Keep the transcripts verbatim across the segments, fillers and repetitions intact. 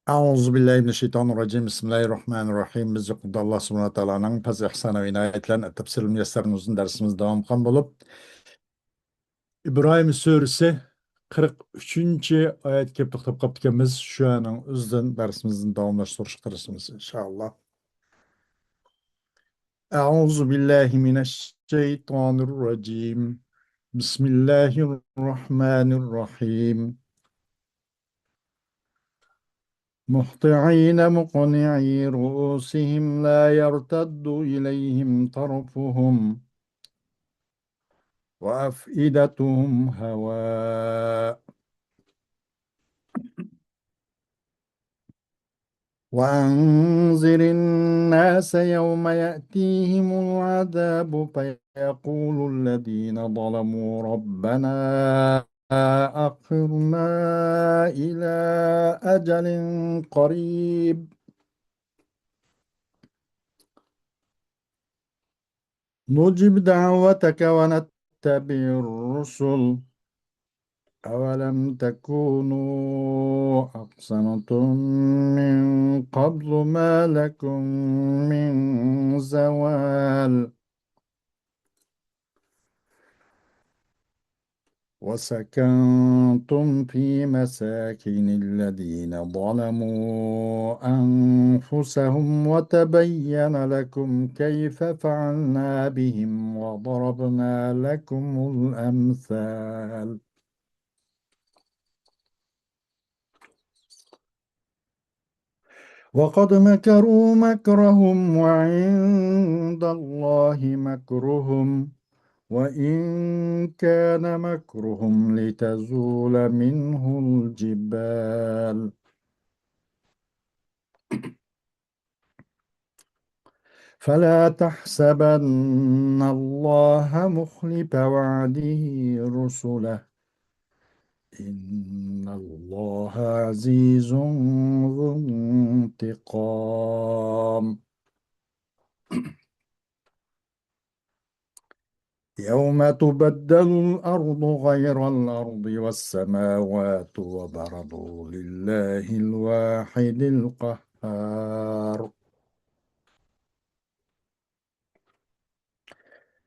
أعوذ بالله من الشيطان الرجيم. بسم الله الرحمن الرحيم. بىز يۇقىرىدا ئاللا سۇبھانەھۇ ۋە تائالانىڭ پەزلى ئىھسانى ۋە ئىنايىتى بىلەن تەپسىرۇل مۇيەسسەرنىڭ ئۇزۇن دەرسىمىز داۋام قىلغان بولۇپ، ئىبراھىم سۈرىسى قىرىق ئۈچىنچى ئايەتكە كېلىپ توختاپ قاپتىكەنمىز. شۇنىڭ ئۆزىدىن دەرسىمىزنى داۋاملاشتۇرۇشقا تىرىشىمىز، ئىنشائاللا. أعوذ بالله من الشيطان الرجيم. بسم الله الرحمن الرحيم. مهطعين مقنعي رؤوسهم لا يرتد إليهم طرفهم وأفئدتهم هواء. وأنذر الناس يوم يأتيهم العذاب فيقول الذين ظلموا ربنا أخرنا إلى أجل قريب نجب دعوتك ونتبع الرسل أولم تكونوا أقسمتم من قبل ما لكم من زوال وسكنتم في مساكن الذين ظلموا أنفسهم وتبين لكم كيف فعلنا بهم وضربنا لكم الأمثال. وقد مكروا مكرهم وعند الله مكرهم وإن كان مكرهم لتزول منه الجبال. فلا تحسبن الله مخلف وعده رسله إن الله عزيز ذو انتقام. يوم تبدل الأرض غير الأرض والسماوات وبرزوا لله الواحد القهار.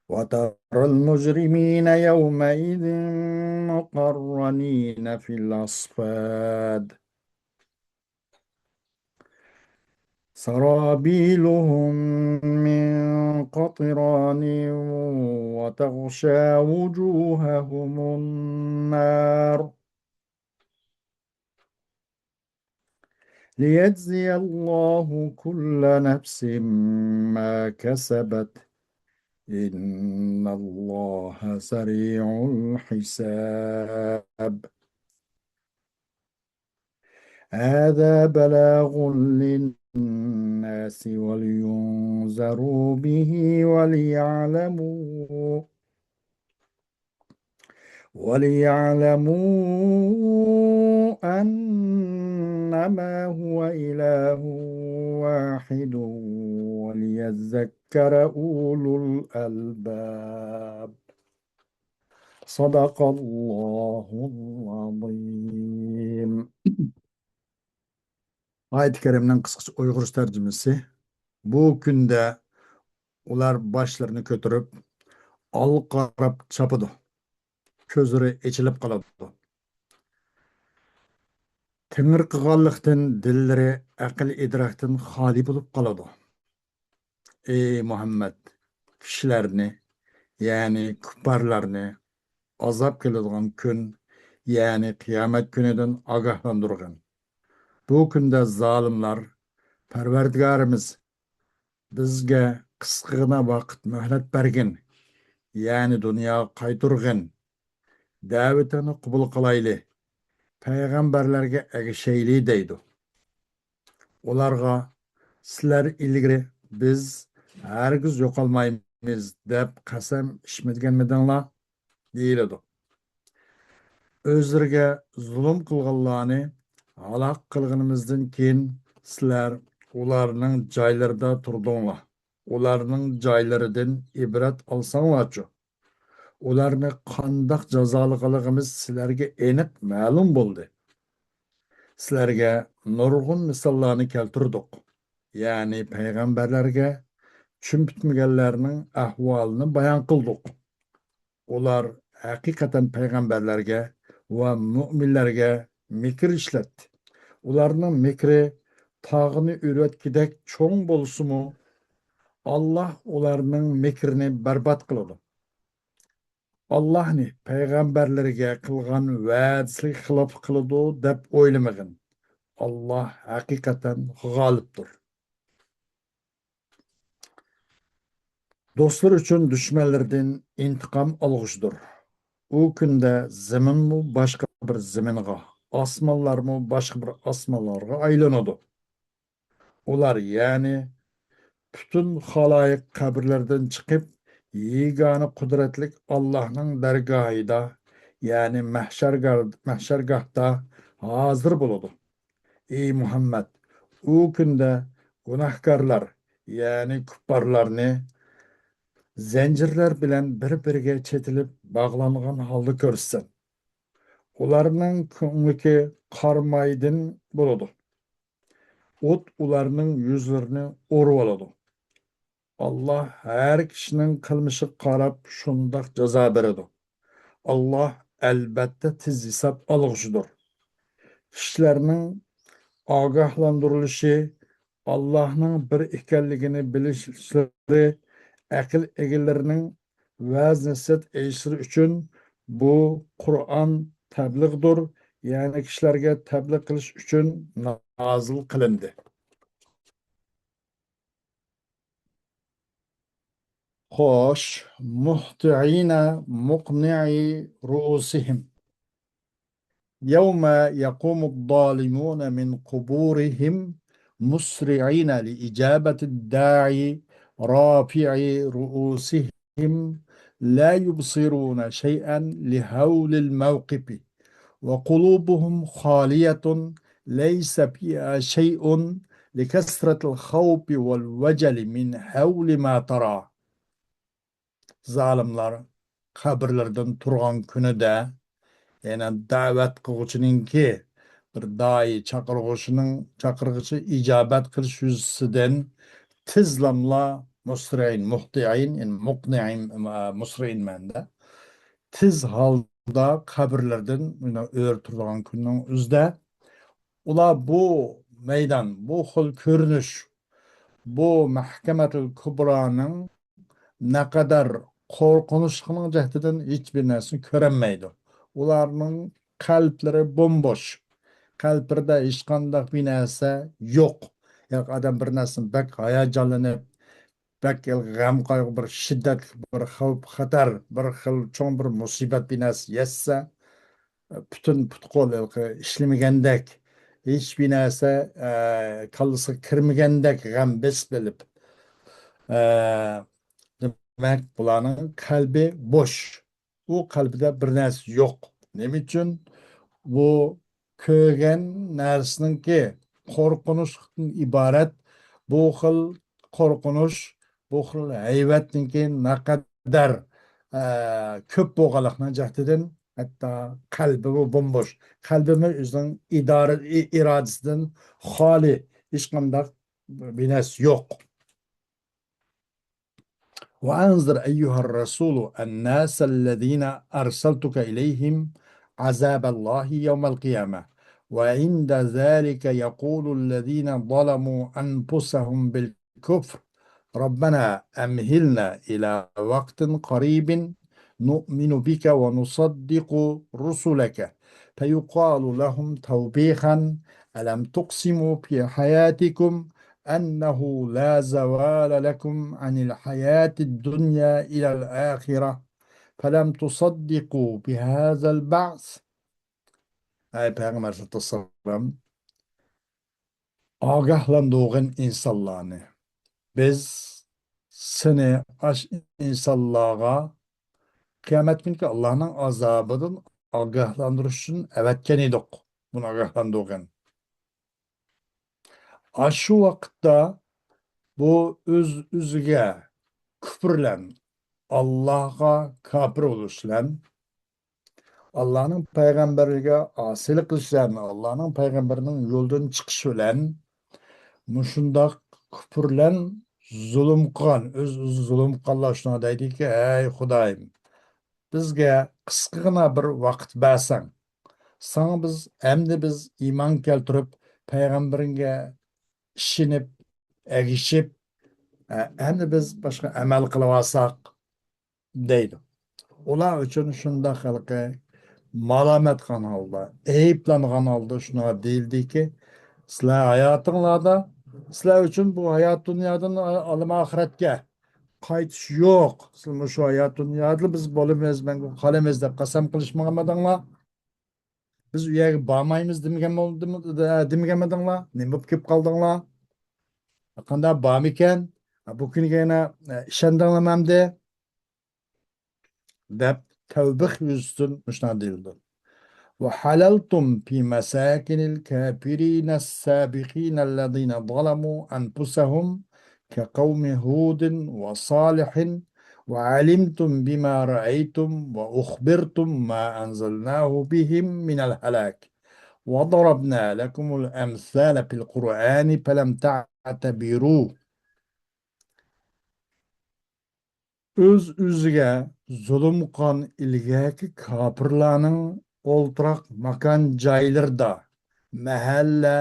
وترى المجرمين يومئذ مقرنين في الأصفاد سرابيلهم من قطران وتغشى وجوههم النار ليجزي الله كل نفس ما كسبت إن الله سريع الحساب. هذا بلاغ للناس ولينذروا به وليعلموا وليعلموا أنما هو إله واحد وليذكر أولو الألباب. صدق الله العظيم. ئايەتى كەرىمىنىڭ قىسقىچە ئۇيغۇرچە تەرجىمىسى. بۇ كۈندە ئۇلار باشلىرىنى كۆتۈرۈپ، ئالغا قاراپ چاپىدۇ. كۆزلىرى ئېچىلىپ قالىدۇ. تېڭىرقىغانلىقتىن دىللىرى ئەقىل-ئىدراكتىن خالىي بولۇپ قالىدۇ. ئەي مۇھەممەد، كىشىلەرنى، يەنى كۇپپارلارنى ئازاب كېلىدىغان كۈن، يەنى قىيامەت كۈنىدىن ئاگاھلاندۇرغىن. بۇ كۈندە زالىملار، پەرۋەردىگارىمىز، بىزگە قىسقىغىنا ۋاقىت مۆھلەت بەرگىن، يەنى دۇنياغا قايتۇرغىن، دەۋىتىڭنى قوبۇل قىلايلى، پەيغەمبەرلەرگە ئەگىشەيلى دەيدۇ. ئۇلارغا، سىلەر ئىلگىرى بىز ھەرگىز يوقالمايمىز دەپ قەسەم ئىچمىدىگەنمىدىڭلار؟ دېيىلىدۇ. ئۆزلىرىگە زۇلۇم قىلغانلارنى ھالاك قىلغىنىمىزدىن كېيىن سىلەر ئۇلارنىڭ جايلىرىدا تۇردۇڭلار. ئۇلارنىڭ جايلىرىدىن ئىبرەت ئالساڭلارچۇ؟ ئۇلارنى قانداق جازالىغانلىقىمىز سىلەرگە ئېنىق مەلۇم بولدى. سىلەرگە نۇرغۇن مىساللارنى كەلتۈردۇق، يەنى پەيغەمبەرلەرگە چۈشۈم پۈتمىگەنلەرنىڭ ئەھۋالىنى بايان قىلدۇق. ئۇلار ھەقىقەتەن پەيغەمبەرلەرگە ۋە مۆمىنلەرگە مىكىر ئىشلەتتى. ئۇلارنىڭ مىكرى تاغنى ئۆرۈۋەتكۈدەك چوڭ بولسىمۇ، ئاللاھ ئۇلارنىڭ مىكرىنى بەربات قىلىدۇ. ئاللاھنى پەيغەمبەرلىرىگە قىلغان ۋەدىسىگە خىلاپ قىلىدۇ دەپ ئويلىمىغىن. ئاللاھ ھەقىقەتەن غالىبتۇر. دوستلىرى ئۈچۈن دۈشمەنلىرىدىن ئىنتىقام ئالغۇچىدۇر. ئۇ كۈندە زېمىنمۇ باشقا بىر زېمىنغا، ئاسمانلارمۇ باشقا بىر ئاسمانلارغا ئايلىنىدۇ. ئۇلار، يەنى پۈتۈن خالايىق قەبرىلىرىدىن چىقىپ، يېگانە قۇدرەتلىك ئاللاھنىڭ دەرگاھىدا، يەنى مەھشەرگاھ-، مەھشەرگاھتا ھازىر بولىدۇ. ئى مۇھەممەد، ئۇ كۈندە گۇناھكارلار، يەنى كۇپپارلارنى زەنجىرلەر بىلەن بىر-بىرىگە چېتىلىپ باغلانغان ھالدا كۆرىسەن. ئۇلارنىڭ كۆڭلىكى قارامايدىن بولىدۇ. ئوت ئۇلارنىڭ يۈزلىرىنى ئورىۋالىدۇ. ئاللاھ ھەر كىشىنىڭ قىلمىشىغا قاراپ شۇنداق جازا بېرىدۇ. ئاللاھ ئەلبەتتە تېز ھېساب ئالغۇچىدۇر. كىشىلەرنىڭ ئاگاھلاندۇرۇلۇشى، ئاللاھنىڭ بىر ئىكەنلىكىنى بىلىشلىرى، ئەقىل ئىگىلىرىنىڭ ۋەز-نەسىھەت ئېيتىشلىرى ئۈچۈن بۇ قۇرئان تەبلىغدۇر، يەنى كىشىلەرگە تەبلىغ قىلىش ئۈچۈن نازىل قىلىندى. خوش، مهطعين مقنعي رؤوسهم يوم يقوم الظالمون من قبورهم مسرعين لإجابة الداعي رافعي رؤوسهم لا يبصرون شيئا لهول الموقف وقلوبهم خالية ليس فيها شيء لكثرة الخوف والوجل من هول ما ترى. زالىملار قەبرىلىرىدىن تۇرغان كۈنىدە، يەنى دەۋەت قىلغۇچىنىڭكى بىر دائىي چاقىرغۇچىنىڭ، چاقىرغۇچى ئىجابەت قىلىش يۈزىسىدىن تېزلاملا مۇسرىئىن، مۇھتىئىن، يەنى مۇقنىئىن، مۇسرىئىن مەنىدە. تېز ھالدا قەبرىلىرىدىن ئۆرە تۇرىدىغان كۈننىڭ ئۆزىدە ئۇلار بۇ مەيدان، بۇ خىل كۆرۈنۈش، بۇ مەھكەمەتۇل كۇبرانىڭ نەقەدەر قورقۇنچلۇقىنىڭ جەھىتىدىن ھېچبىر نەرسىنى كۆرەلمەيدۇ. ئۇلارنىڭ قەلبلىرى بومبوش. قەلبلىرىدە ھېچقانداق بىر نەرسە يوق. ياكى ئادەم بىر نەرسىنى بەك ھاياجانلىنىپ، بەك غەم-قايغۇ، بىر شىددەتلىك بىر خەۋپ-خەتەر، بىر خىل چوڭ بىر مۇسىبەت بىر نەرسە يەتسە، پۈتۈن پۇت-قول ھېلىقى ئىشلىمىگەندەك، ھېچبىر نەرسە، ئە، كاللىسىغا كىرمىگەندەك غەم بېسىپ ئېلىپ، ئە، دېمەك، بۇلارنىڭ قەلبى بوش. ئۇ قەلبىدە بىر نەرسە يوق. نېمە ئۈچۈن؟ بۇ كۆرگەن نەرسىنىڭكى قورقۇنچلۇقتىن ئىبارەت بۇ خىل قورقۇنچ، بۇ خىل ھەيۋەتنىڭكى نەقەدەر، ئە، كۆپ بولغانلىقىنىڭ جەھىتىدىن ھەتتا قەلبىمۇ بومبوش. قەلبىمۇ ئۆزىنىڭ ئىدارە، ئى-، ئىرادىسىدىن خالىي، ھېچقانداق بىر نەرسە يوق. وأنذر أيها الرسول الناس الذين أرسلتك إليهم عذاب الله يوم القيامة، وعند ذلك يقول الذين ظلموا أنفسهم بالكفر ربنا أمهلنا إلى وقت قريب نؤمن بك ونصدق رسلك فيقال لهم توبيخا ألم تقسموا في حياتكم أنه لا زوال لكم عن الحياة الدنيا إلى الآخرة فلم تصدقوا بهذا البعث. ئەي پەيغەمبەر ئەلەيھىسسالاتۇ ۋەسسالام، ئاگاھلاندۇرغىن ئىنسانلارنى. بىز سېنى ئاش ئىنسانلارغا قىيامەت كۈنىكى ئاللاھنىڭ ئازابىدىن ئاگاھلاندۇرۇش ئۈچۈن ئەۋەتكەن ئىدۇق. بۇنى ئاگاھلاندۇرغىن. ئاشۇ ۋاقىتتا بۇ ئۆز-ئۆزىگە كۈپۈرلەن، ئاللاھقا كاپىر بولۇشلەن، ئاللانىڭ پەيغەمبىرىگە ئاسىيلىق قىلىش بىلەن، ئاللانىڭ پەيغەمبىرىنىڭ يولىدىن چىقىش بىلەن مۇشۇنداق كۇپۇرلەن زۇلۇم قىلغان، ئۆز-ئۆزىگە زۇلۇم قىلغانلار شۇنى دەيدىكى، ھەي خۇدايىم، بىزگە قىسقىغىنا بىر ۋاقىت بەرسەڭ، ساڭا بىز، ئەمدى بىز ئىمان كەلتۈرۈپ، پەيغەمبىرىڭگە ئىشىنىپ، ئەگىشىپ، ئە-، ئەمدى بىز باشقا ئەمەل قىلىۋالساق، دەيدۇ. ئۇلار ئۈچۈن شۇنداق ھېلىقى مالامەت قىلغان ھالدا، ئەيىبلەنگەن ھالدا شۇنىڭغا دېيىلدىكى، سىلەر ھاياتىڭلاردا، سىلەر ئۈچۈن بۇ ھايات دۇنيادىن ئالەم ئاخىرەتكە قايتىش يوق. سىلەر مۇشۇ ھايات دۇنيادا بىز بولىمىز، مەڭگۈ قالىمىز دەپ قەسەم قىلىشمىغانمىدىڭلار؟ بىز ئۇ يەرگە بارمايمىز دېمىگەن بولدىمۇ-، دە-، دېمىگەنمىدىڭلار؟ نېمە بولۇپ كېلىپ قالدىڭلار؟ قانداق بارمىكەن؟ بۇ كۈنگە يەنە، ئە، ئىشەندىڭلارمۇ ئەمدى؟ دەپ تەۋبىخ يۈزىسىدىن مۇشۇنداق دېيىلىدۇ. وحللتم في مساكن الكافرين السابقين الذين ظلموا أنفسهم كقوم هود وصالح وعلمتم بما رأيتم وأخبرتم ما أنزلناه بهم من الهلاك وضربنا لكم الأمثال في القرآن فلم تعتبروا. ئۆز-ئۆزىگە زۇلۇم قىلغان ئىلگەركى كاپىرلارنىڭ ئولتۇراق ماكان جايلىرىدا، مەھەللە،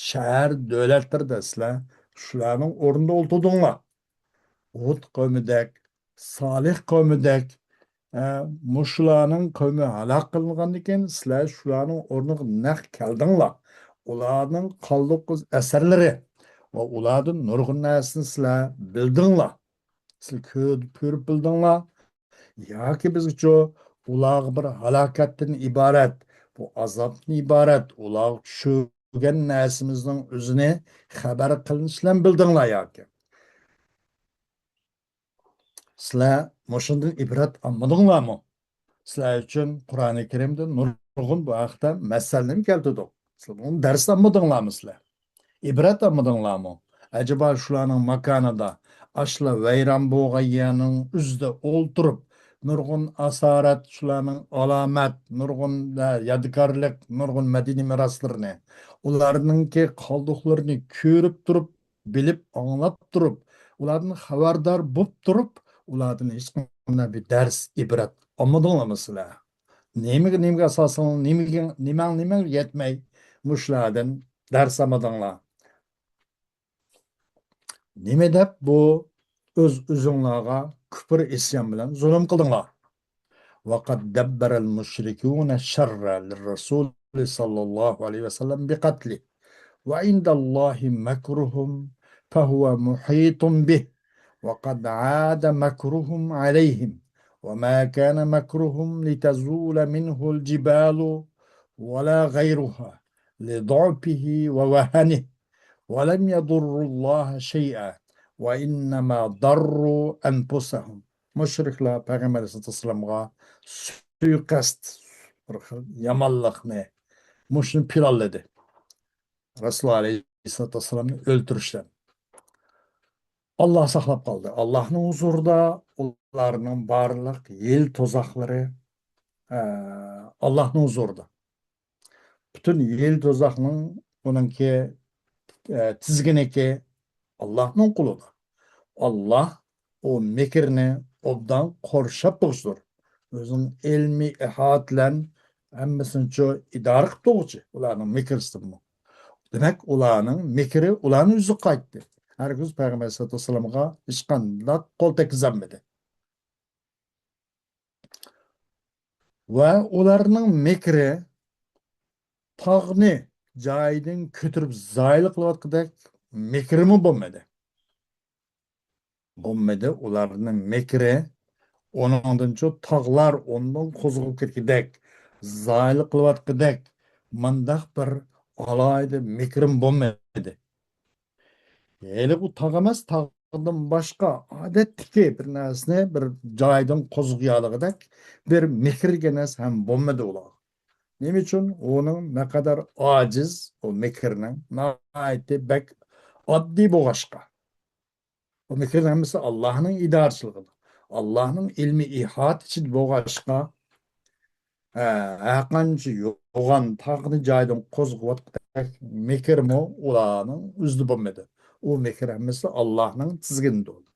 شەھەر، دۆلەتلىرىدە سىلەر شۇلارنىڭ ئورنىدا ئولتۇردۇڭلار. ھۇد قەۋمىدەك، سالىھ قەۋمىدەك، ئە، مۇشۇلارنىڭ قەۋمى ھالاك قىلىنغاندىن كېيىن سىلەر شۇلارنىڭ ئورنىغا نەق كەلدىڭلار. ئۇلارنىڭ قالدۇرغان ئەسەرلىرى ۋە ئۇلاردىن نۇرغۇن نەرسىنى سىلەر بىلدىڭلار. سىلەر كۆ-، كۆرۈپ بىلدىڭلار. ياكى بىزچۇ ئۇلارغا بىر ھالاكەتتىن ئىبارەت، بۇ ئازابتىن ئىبارەت، ئۇلارغا چۈشۈرگەن نەرسىمىزنىڭ ئۆزىنى خەۋەر قىلىنىش بىلەن بىلدىڭلار ياكى؟ سىلەر مۇشۇندىن ئىبرەت ئالمىدىڭلارمۇ؟ سىلەر ئۈچۈن قۇرئانى كەرىمدە نۇرغۇن بۇ ھەقتە مەسەللەرنى كەلتۈردۇق. سىلەر بۇنى دەرس ئالمىدىڭلارمۇ سىلەر؟ ئىبرەت ئالمىدىڭلارمۇ؟ ئەجەبا شۇلارنىڭ ماكانىدا، ئاشۇلا ۋەيران بولغان يەرنىڭ ئۆزىدە ئولتۇرۇپ، نۇرغۇن ئاسارەت، شۇلارنىڭ ئالامەت، نۇرغۇن، ئە، يادىكارلىق، نۇرغۇن مەدەنىي مىراسلىرىنى، ئۇلارنىڭكى قالدۇقلىرىنى كۆرۈپ تۇرۇپ، بىلىپ، ئاڭلاپ تۇرۇپ، ئۇلاردىن خەۋەردار بوپ تۇرۇپ، ئۇلاردىن ھېچقانداق بىر دەرس، ئىبرەت ئالمىدىڭلارمۇ سىلەر؟ نېمىگە، نېمىگە ئاساسەن، نېمىگە، نېمەڭ، نېمەڭ يەتمەي مۇشۇلاردىن دەرس ئالمىدىڭلار؟ نېمە دەپ بۇ ئۆز-ئۆزۈڭلارغا كۈپۈر، ئىسيان بىلەن زۇلۇم قىلدىڭلار؟ وقد دبر المشركون الشر للرسول صلى الله عليه وسلم بقتله، وعند الله مكرهم فهو محيط به، وقد عاد مكرهم عليهم، وما كان مكرهم لتزول منه الجبال ولا غيرها، لضعفه ووهنه، ولم يضروا الله شيئا، وإنما ضروا أنفسهم. مۇشرىكلار پەيغەمبەر ئەلەيھىسسالاتۇ ۋەسسالامغا سۇيىقەست، بىر خىل يامانلىقنى، مۇشۇنى پىلانلىدى. رەسۇلۇللا ئەلەيھىسسالاتۇ ۋەسسالامنى ئۆلتۈرۈشتىن. ئاللا ساقلاپ قالدى. ئاللانىڭ ھۇزۇرىدا ئۇلارنىڭ بارلىق ھىيلە تۇزاقلىرى، ئە، ئاللانىڭ ھۇزۇرىدا. پۈتۈن ھىيلە تۇزاقنىڭ ئۇنىڭكى، ئە، تىزگىنىكى ئاللانىڭ قولىدا. ئاللا ئۇ مىكىرنى ئوبدان قورشاپ تۇرۇشتۇر. ئۆزىنىڭ ئىلمىي ئىھاتە بىلەن ھەممىسىنىچۇ ئىدارە قىلىپ تۇرغۇچى ئۇلارنىڭ مىكرىسىدىنمۇ. دېمەك، ئۇلارنىڭ مىكرى ئۇلارنىڭ يۈزىگە قايتتى. ھەرگىز پەيغەمبەر ئەلەيھىسسالاتۇ ۋەسسالامغا ھېچقانداق قول تەگكۈزەلمىدى. ۋە ئۇلارنىڭ مىكرى تاغنى جايىدىن كۆتۈرۈپ زايىل قىلىۋاتقۇدەك مىكرىمۇ بولمىدى. بولمىدى ئۇلارنىڭ مىكرى، ئۇنىڭدىنچۇ تاغلار ئۇنىڭدىن قوزغىلىپ كەتكۈدەك، زايىل قىلىۋاتقۇدەك مۇنداق بىر ئالاھىدە مىكرىمۇ بولمىدى. ھېلى ئۇ تاغ ئەمەس، تاغدىن باشقا ئادەتتىكى بىر نەرسىنى بىر جايدىن قوزغىيالىغۇدەك بىر مىكىرگە نەرسە ھەم بولمىدى ئۇلار. نېمە ئۈچۈن؟ ئۇنىڭ نەقەدەر ئاجىز، ئۇ مىكىرنىڭ ناھايىتى بەك ئاددىي بولغاچقا. ئۇ مىكىرنىڭ ھەممىسى ئاللاھنىڭ ئىدارىچىلىكىدە، ئاللاھنىڭ ئىلمىي ئىھاتە ئىچىدە بولغاچقا، ھە، ھەرقانچە يوغان تاغنى جايىدىن قوزغىۋاتقۇدەك مېكىرمۇ ئۇلارنىڭ ئۆزىدە بولمىدى. ئۇ مېكىر ھەممىسى ئاللاھنىڭ تىزگىنىدە بولدى.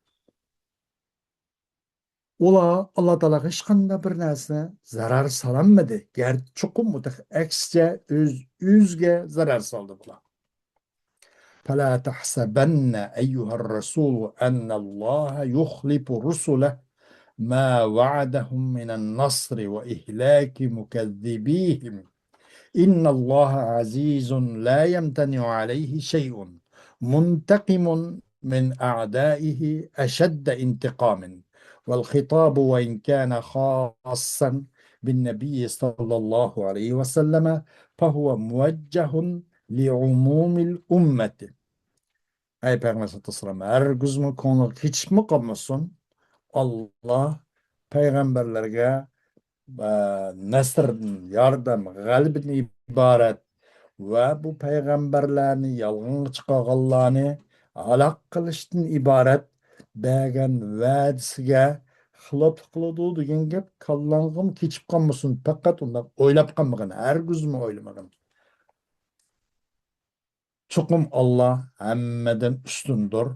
ئۇلار ئاللا تائالاغا ھېچقانداق بىر نەرسە زەرەر سالالمىدى. گەرچە چوقۇم ئۇ تېخى ئەكسىچە ئۆز، ئۆزىگە زەرەر سالدى بۇلار. فلا تحسبن أيها الرسول أن الله يخلف رسله ما وعدهم من النصر وإهلاك مكذبيهم إن الله عزيز لا يمتنع عليه شيء منتقم من أعدائه أشد انتقام. والخطاب وإن كان خاصا بالنبي صلى الله عليه وسلم فهو موجه لعموم الأمة. ئەي پەيغەمبەر سەللەللاھۇ ئەلەيھى ۋەسەللەم، ھەرگىزمۇ كۆڭلىگە كېچىپمۇ قالمىسۇن، ئاللا پەيغەمبەرلەرگە، ئە، نەسر، ياردەم، غەلىبىدىن ئىبارەت ۋە بۇ پەيغەمبەرلەرنى يالغانغا چىقارغانلارنى ھالاك قىلىشتىن ئىبارەت بەرگەن ۋەدىسىگە خىلاپلىق قىلىدۇ دېگەن گەپ كاللاڭغىمۇ كېچىپ قالمىسۇن. پەقەت ئۇنداق ئويلاپ قالمىغىن، ھەرگىزمۇ ئويلىمىغىن. چوقۇم ئاللا ھەممىدىن ئۈستۈندۇر.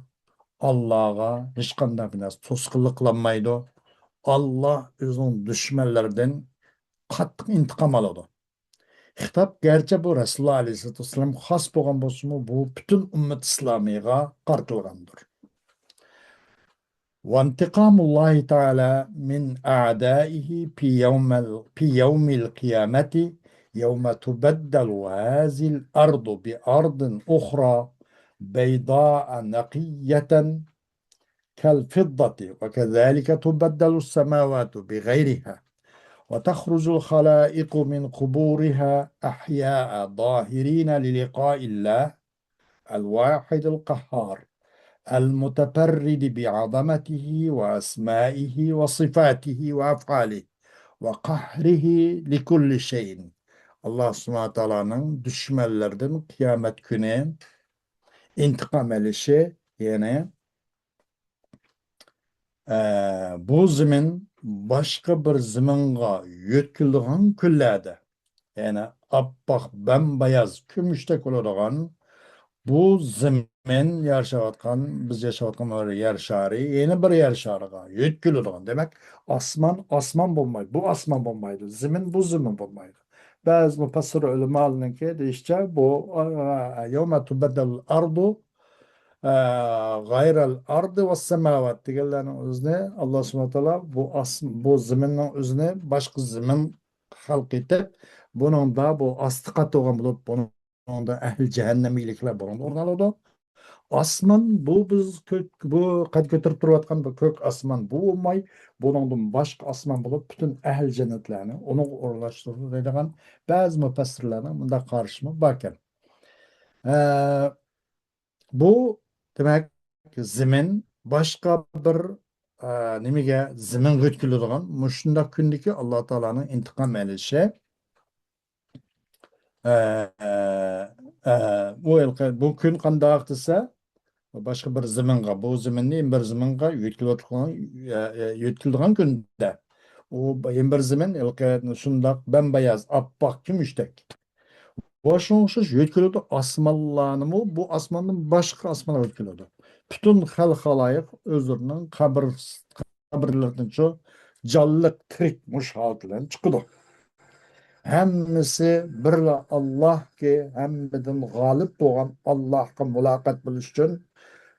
ئاللاغا ھېچقانداق بىر نەرسە توسقۇنلۇق قىلالمايدۇ. ئاللا ئۆزىنىڭ دۈشمەنلىرىدىن قاتتىق ئىنتىقام ئالىدۇ. خىتاب گەرچە بۇ رەسۇلۇللا ئەلەيھىسسالاتۇ ۋەسسالامغا خاس بولغان بولسىمۇ، بۇ پۈتۈن ئۈممەت ئىسلامىيغا قارىتىلغاندۇر. وانتقام الله تعالى من أعدائه في يوم ال-، في يوم القيامة يوم تبدل هذه الأرض بأرض أخرى بيضاء نقية كالفضة وكذلك تبدل السماوات بغيرها وتخرج الخلائق من قبورها أحياء ظاهرين للقاء الله الواحد القهار المتفرد بعظمته وأسمائه وصفاته وأفعاله وقهره لكل شيء. ئاللا سۇبھانەھۇ ۋە تائالانىڭ دۈشمەنلىرىدىن قىيامەت كۈنى ئىنتىقام ئېلىشى، يەنى ئە، بۇ زېمىن باشقا بىر زېمىنغا يۆتكىلىدىغان كۈنلەردە، يەنى ئاپئاق، بەمباياز، كۈمۈشتەك بولىدىغان بۇ زېمىن ياشاۋاتقان، بىز ياشاۋاتقان بۇ يەر شارى، يەنە بىر يەر شارىغا يۆتكىلىدىغان. دېمەك، ئاسمان ئاسمان بولمايدۇ، بۇ ئاسمان بولمايدۇ، زېمىن بۇ زېمىن بولمايدۇ. بەزى مۇپەسسىر ئۆلىمالارنىڭكى دېيىشىچە، بۇ، ئە، يەۋمە تۇبەددەلۇل ئەرزۇ ئە، غەيرەل ئەرزى ۋەسسەماۋات دېگەنلەرنىڭ ئۆزىنى ئاللا سۇبھانەھۇ ۋە تائالا بۇ ئاس-، بۇ زېمىننىڭ ئۆزىنى باشقا زېمىن خەلق ئېتىپ، بۇنىڭدا بۇ ئاستى قاتتىغان بولۇپ، بۇنىڭدا ئەھلى جەھەننەملىكلەر بۇنىڭدا ئورۇن ئالىدۇ. ئاسمان بۇ بىز كۆ-، بۇ قەد كۆتۈرۈپ تۇرۇۋاتقان بۇ كۆك ئاسمان بۇ بولماي، بۇنىڭدىن باشقا ئاسمان بولۇپ، پۈتۈن ئەھلى جەننەتلەرنى ئۇنىڭغا ئورۇنلاشتۇرىدۇ دەيدىغان بەزى مۇپەسسىرلەرنىڭ مۇنداق قارىشىمۇ باركەن. ئە، بۇ، دېمەك، زېمىن باشقا بىر، ئە، نېمىگە، زېمىنغا يۆتكىلىدىغان مۇشۇنداق كۈندىكى ئاللا تائالانىڭ ئىنتىقام ئېلىشى. ئە، ئە، ئە، بۇ ھېلىقى، بۇ كۈن قانداق دېسە، باشقا بىر زېمىنغا، بۇ زېمىننى يەنە بىر زېمىنغا يۆتكىلىۋاتقان، ئە، ئە، يۆتكىلىدىغان كۈندە، ئۇ يەنە بىر زېمىن ھېلىقى شۇنداق بەمباياز، ئاپئاق، كۈمۈشتەك. ۋە شۇنىڭغا ئوخشاش يۆتكىلىدۇ ئاسمانلارنىمۇ، بۇ ئاسماندىن باشقا ئاسمانغا يۆتكىلىدۇ. پۈتۈن خەلق خالايىق ئۆزلىرىنىڭ قەبرە-، قەبرىلىرىدىنچۇ جانلىق، تىرىك مۇشۇ ھالىتى بىلەن چىقىدۇ. ھەممىسى بىرلا ئاللاھكى، ھەممىدىن غالىب بولغان ئاللاھقا مۇلاقات بولۇش ئۈچۈن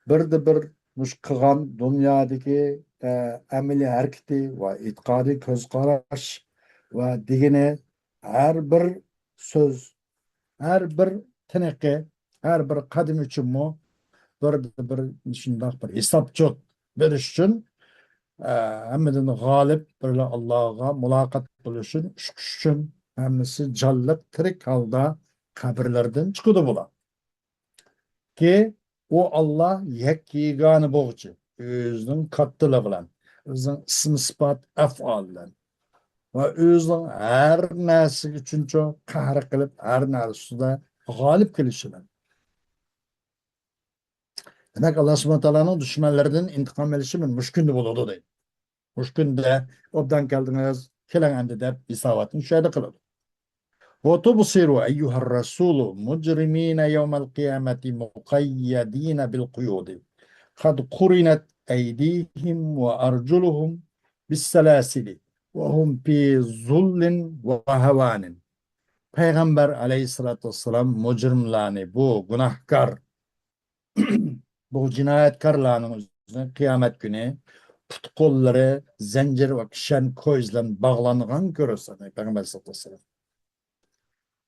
بىردە بىر مۇشۇ قىلغان دۇنيادىكى، ئە، ئەمەلىي ھەرىكىتى ۋە ئېتىقادى، كۆز قاراش ۋە دېگىنى، ھەر بىر سۆز، ھەر بىر تىنىقى، ھەر بىر قەدىمى ئۈچۈنمۇ بىر، بىر شۇنداق بىر ھېسابچوت بېرىش ئۈچۈن، ئە، ھەممىدىن غالىب بىرلا ئاللاغا مۇلاقات بولۇش ئۈچۈن، ئۇچقۇچ ئۈچۈن ھەممىسى جانلىق، تىرىك ھالدا قەبرىلەردىن چىقىدۇ بۇلار. كى، ئۇ ئاللا يەككە يېگانە بولغۇچى، ئۆزىنىڭ كاتتىلىقى بىلەن، ئۆزىنىڭ ئىسىم سىپات ئەفئالى بىلەن ۋە ئۆزىنىڭ ھەر نەرسىگە ئۈچۈنچۇ قەھر قىلىپ، ھەر نەرسە ئۈستىدە غالىب كېلىشى بىلەن. دېمەك، ئاللا سۇبھانەھۇ ۋە تائالانىڭ دۈشمەنلىرىدىن ئىنتىقام ئېلىشى مانا مۇشۇ كۈندە بولىدۇ دەيدۇ. مۇشۇ كۈندە ئوبدان كەلدىڭىز، كېلىڭ ئەمدى دەپ ھېساباتنى شۇ يەردە قىلىدۇ. وتبصر أيها الرسول مجرمين يوم القيامة مقيدين بالقيود قد قرنت أيديهم وأرجلهم بالسلاسل وهم في ذل وهوان. پەيغەمبەر ئەلەيھىسسالاتۇ ۋەسسالام مۇجرىملارنى، بۇ گۇناھكار، بۇ جىنايەتكارلارنىڭ ئۆزىنى قىيامەت كۈنى پۇت-قوللىرى زەنجىر ۋە كىشەن كويز بىلەن باغلانغان كۆرىسەن، پەيغەمبەر ئەلەيھىسسالاتۇ ۋەسسالام.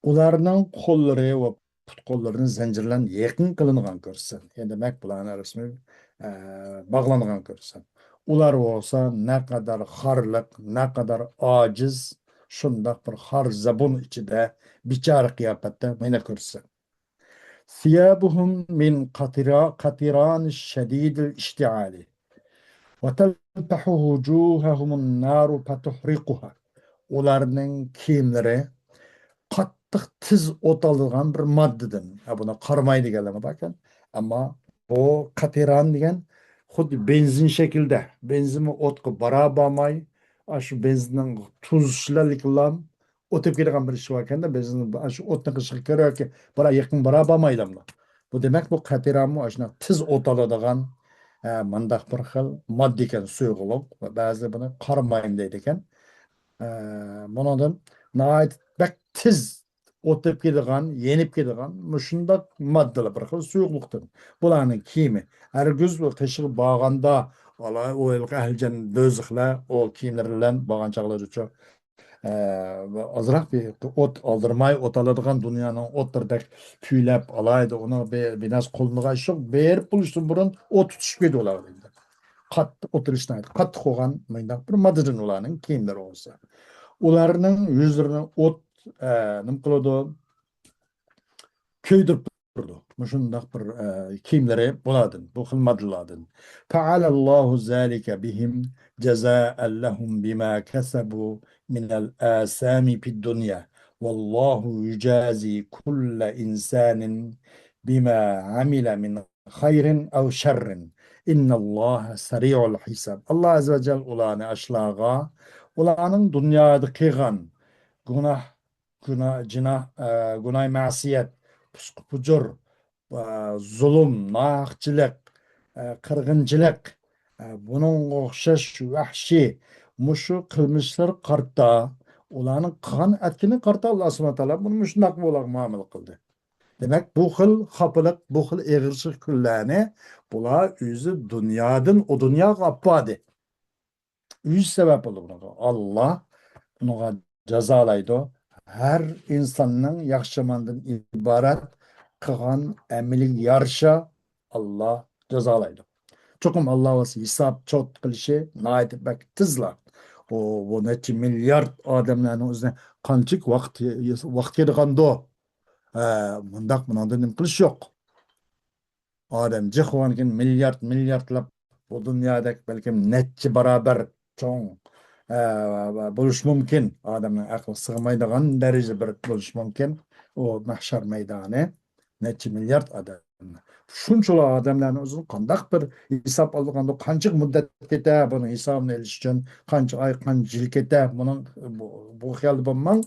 ئۇلارنىڭ قوللىرى ۋە پۇت-قوللىرىنى زەنجىر بىلەن يېقىن قىلىنغان كۆرىسەن. يەنى دېمەك، بۇلارنى رەسمىي، ئە، باغلانغان كۆرىسەن. ئۇلار بولسا نەقەدەر خارلىق، نەقەدەر ئاجىز، شۇنداق بىر خار زەبۇن ئىچىدە بىچارە قىياپەتتە مانا كۆرىسەن. ثيابهم من قطرا-، قطران شديد الاشتعال وتلفح وجوههم النار فتحرقها. ئۇلارنىڭ كىيىملىرى قاتتىق تېز ئوت ئالىدىغان بىر ماددىدىن. ھە، بۇنى قاراماي دېگەنلەرمۇ باركەن. ئەمما بۇ قەتىران دېگەن خۇددى بېنزىن شەكلىدە. بېنزىنمۇ ئوتقا بارا بارماي، ئاشۇ بېنزىننىڭ تۇزىشى بىلەنلا ئۆتۈپ كېتىدىغان بىر ئىش باركەن-دە، بېنزىن ئاشۇ ئوتنىڭ قېشىغا كىرىۋەركەن، بىراق يېقىن بارا بارمايدۇ. بۇ دېمەك، بۇ قەتىرانمۇ ئاشۇنداق تېز ئوت ئالىدىغان، ئە، مۇنداق بىر خىل ماددا ئىكەن، سۇيۇقلۇق. ۋە بەزىلەر بۇنى قاراماي دەيدىكەن. ئە، بۇنىڭدىن ناھايىتى بەك تېز ئۆتۈپ كېتىدىغان، يېنىپ كېتىدىغان مۇشۇنداق ماددىلار، بىر خىل سۇيۇقلۇقتىن. بۇلارنىڭ كىيىمى. ھەرگىز ئۇ قېشىغا بارغاندا، ئالاي، ئۇ ھېلىقى ئەھلى جەننەت، دوزاخلار ئۇ كىيىملىرى بىلەن بارغان چاغلىرىچۇ، ئە، ئازراق بىر ئوت ئالدىرماي، ئوت ئالىدىغان دۇنيانىڭ ئوتلىرىدەك كۈيلەپ ئالايدۇ، ئۇنىڭ بىر، بىر نەرسە قوللىنىدىغان ئىش يوق، بېرىپ بولۇشتىن بۇرۇن ئوت تۇتۇشۇپ كېتىدۇ ئۇلار. قاتتىق ئوت ئېلىشنى، قاتتىق بولغان مۇنداق بىر ماددىدىن ئۇلارنىڭ كىيىملىرى بولسا. ئۇلارنىڭ يۈزلىرىنى ئوت، ئە، نېمە قىلىدۇ؟ كۆيدۈرۈپ تۇرىدۇ. مۇشۇنداق بىر، ئە، كىيىملىرى بۇلاردىن، بۇ خىل ماددىلاردىن. فعل الله ذلك بهم جزاء لهم بما كسبوا من الآثام في الدنيا. والله يجازي كل إنسان بما عمل من خير أو شر. إن الله سريع الحساب. ئاللا ئەززە ۋە جەل ئۇلارنى ئاشۇلارغا، ئۇلارنىڭ دۇنيادا قىلغان گۇناھ، گۇناھ، جىناھ، ئە، گۇناھ مەسىيەت، پۇسقۇ پۇجۇر، ئە، زۇلۇم، ناھەقچىلىق، ئە، قىرغىنچىلىق، ئە، بۇنىڭغا ئوخشاش ۋەھشىي مۇشۇ قىلمىشلىرى قارىتا، ئۇلارنىڭ قىلغان ئەتكىنى قارىتا ئاللا سۇبھانەھۇ ۋە تائالا بۇنى مۇشۇنداق بۇلارغا مۇئامىلە قىلدى. دېمەك، بۇ خىل خاپىلىق، بۇ خىل ئېغىرچىلىق كۈنلەرنى بۇلار ئۆزى دۇنيادىن ئۇ دۇنياغا ئاپپاردى. ئۆزى سەۋەب بولدى بۇنىڭغا. ئاللا بۇنىڭغا جازالايدۇ. ھەر ئىنساننىڭ ياخشى ياماندىن ئىبارەت قىلغان ئەمىلىگە يارىشا ئاللا جازالايدۇ. چوقۇم ئاللا بولسا ھېساب چوت قىلىشى ناھايىتى بەك تېزلا. ئۇ، بۇ نەچچە مىليارد ئادەملەرنىڭ ئۆزىنى قانچىلىك ۋاقىت، ۋاقىت كېتىدىغاندۇ؟ ھە، مۇنداق، بۇنىڭدا نېمە قىلىش يوق. ئادەم جىق بولغاندىكىن مىليارد، مىلياردلاپ بۇ دۇنيادەك بەلكىم نەچچە باراۋەر چوڭ، ئە، بولۇشى مۇمكىن. ئادەمنىڭ ئەقلى سىغمايدىغان دەرىجىدە بىر بولۇشى مۇمكىن. ئۇ مەھشەر مەيدانى نەچچە مىليارد ئادەم. شۇنچىلا ئادەملەرنىڭ ئۆزىنى قانداق بىر ھېساب ئالىدىغاندۇ، قانچە مۇددەت كېتە، بۇنىڭ ھېسابىنى ئېلىش ئۈچۈن قانچە ئاي، قانچە يىل كېتە، بۇنىڭ بۇ، بۇ خىيالدا بولماڭ.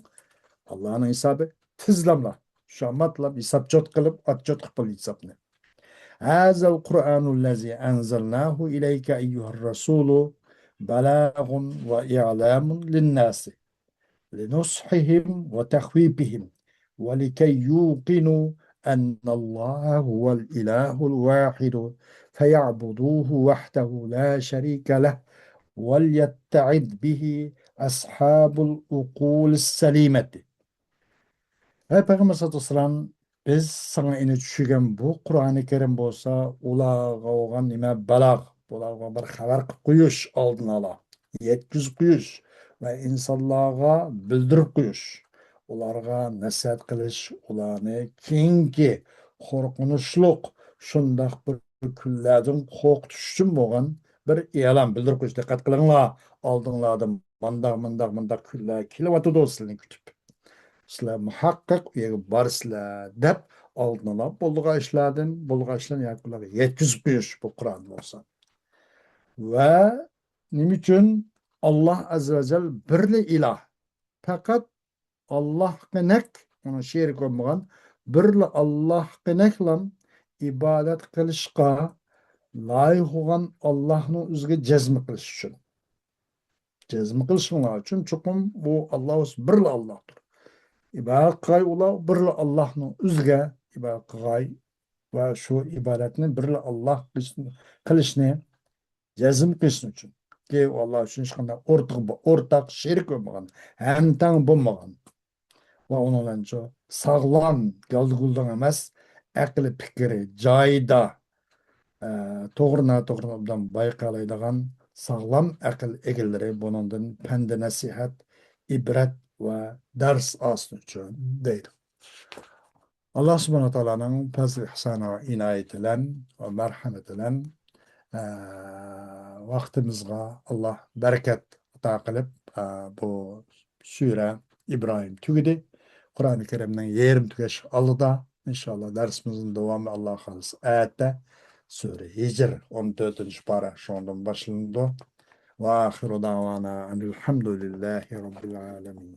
ئاللانىڭ ھېسابى تېزلاملا، شاماتلاپ ھېساب چوت قىلىپ، ئاتچوت قىلىپ بول ھېسابنى. هذا القرآن الذي أنزلناه إليك أيها الرسول بلاغ وإعلام للناس لنصحهم وتخويفهم ولكي يوقنوا أن الله هو الإله الواحد فيعبدوه وحده لا شريك له وليتعظ به أصحاب العقول السليمة. ئەي پەيغەمبەر سەللەللاھۇ ئەلەيھى ۋەسەللەم، بىز ساڭا ئېنى چۈشۈرگەن بۇ قۇرئانى كەرىم بولسا، ئۇلارغا بولغان نېمە بالاغ، بۇلارغا بىر خەۋەر قىلىپ قويۇش، ئالدىن ئالا يەتكۈزۈپ قويۇش ۋە ئىنسانلارغا بىلدۈرۈپ قويۇش، ئۇلارغا نەسىھەت قىلىش، ئۇلارنى كېيىنكى قورقۇنچلۇق شۇنداق بىر كۈنلەردىن قورقۇتۇش ئۈچۈن بولغان بىر ئېلان بىلدۈرۈپ قويۇش. دىققەت قىلىڭلار، ئالدىڭلاردا مانداق، مانداق، مانداق كۈنلەر كېلىۋاتىدۇ سىلەرنى كۈتۈپ. سىلەر مۇھەققەق ئۇ يەرگە بارىسىلەر دەپ ئالدىنلا بولىدىغان ئىشلاردىن، بولىدىغان ئىشلارنى ياكى ئۇلارغا يەتكۈزۈپ قويۇش بۇ قۇرئان بولسا. ۋە نېمە ئۈچۈن ئاللاھ ئەززە ۋە جەل بىرلا ئىلاھ. پەقەت ئاللاھقىنەك، ئۇنىڭ شېرىكى بولمىغان، بىرلا ئاللاھقىنەكلا ئىبادەت قىلىشقا لايىق بولغان ئاللاھنىڭ ئۆزىگە جەزم قىلىش ئۈچۈن. جەزم قىلىشىڭلار ئۈچۈن چوقۇم بۇ ئاللاھ بولسا بىرلا ئاللاھتۇر. ئىبادەت قىلغاي ئۇلار بىرلا ئاللاھنىڭ ئۆزىگە ئىبادەت قىلغاي ۋە شۇ ئىبادەتنى بىرلا ئاللاھ قىلىشنى جەزم قىلىشىنى ئۈچۈن. كى ئۇ ئاللاھ ئۈچۈن ھېچقانداق ئورتىقى، ئورتاق شېرىك بولمىغان، ھەمتەڭ بولمىغان. ۋە ئۇنىڭ بىلەن شۇ ساغلام، گالدىگۇلدۇڭ ئەمەس، ئەقلى پىكرى جايىدا، ئە، توغرا ناتوغرىنى ئوبدان بايقالايدىغان ساغلام ئەقىل ئىگىلىرى بۇنىڭدىن پەندى نەسىھەت، ئىبرەت ۋە دەرس ئالسۇن ئۈچۈن دەيدۇ. ئاللاھ سۇبھانەھۇ ۋە تائالانىڭ پەزل ئىھسانى ۋە ئىنايىتى بىلەن ۋە مەرھەمىتى بىلەن، ئە، ۋاقتىمىزغا ئاللاھ بەرىكەت ئاتا قىلىپ، ئە، بۇ سۈرە ئىبراھىم تۈگىدى. قۇرئانى كەرىمنىڭ يېرىم تۈگەش ئالدىدا. ئىنشاللاھ دەرسىمىزنىڭ داۋامى ئاللاھ خالىسا ئەتە سۈرە ھىجر ئون تۆتىنچى پارە شۇنىڭدىن باشلىنىدۇ. ۋە ئاخىرۇ دەۋانا ئەنىل ھەمدۇلىللاھى رەببىل ئالەمىن.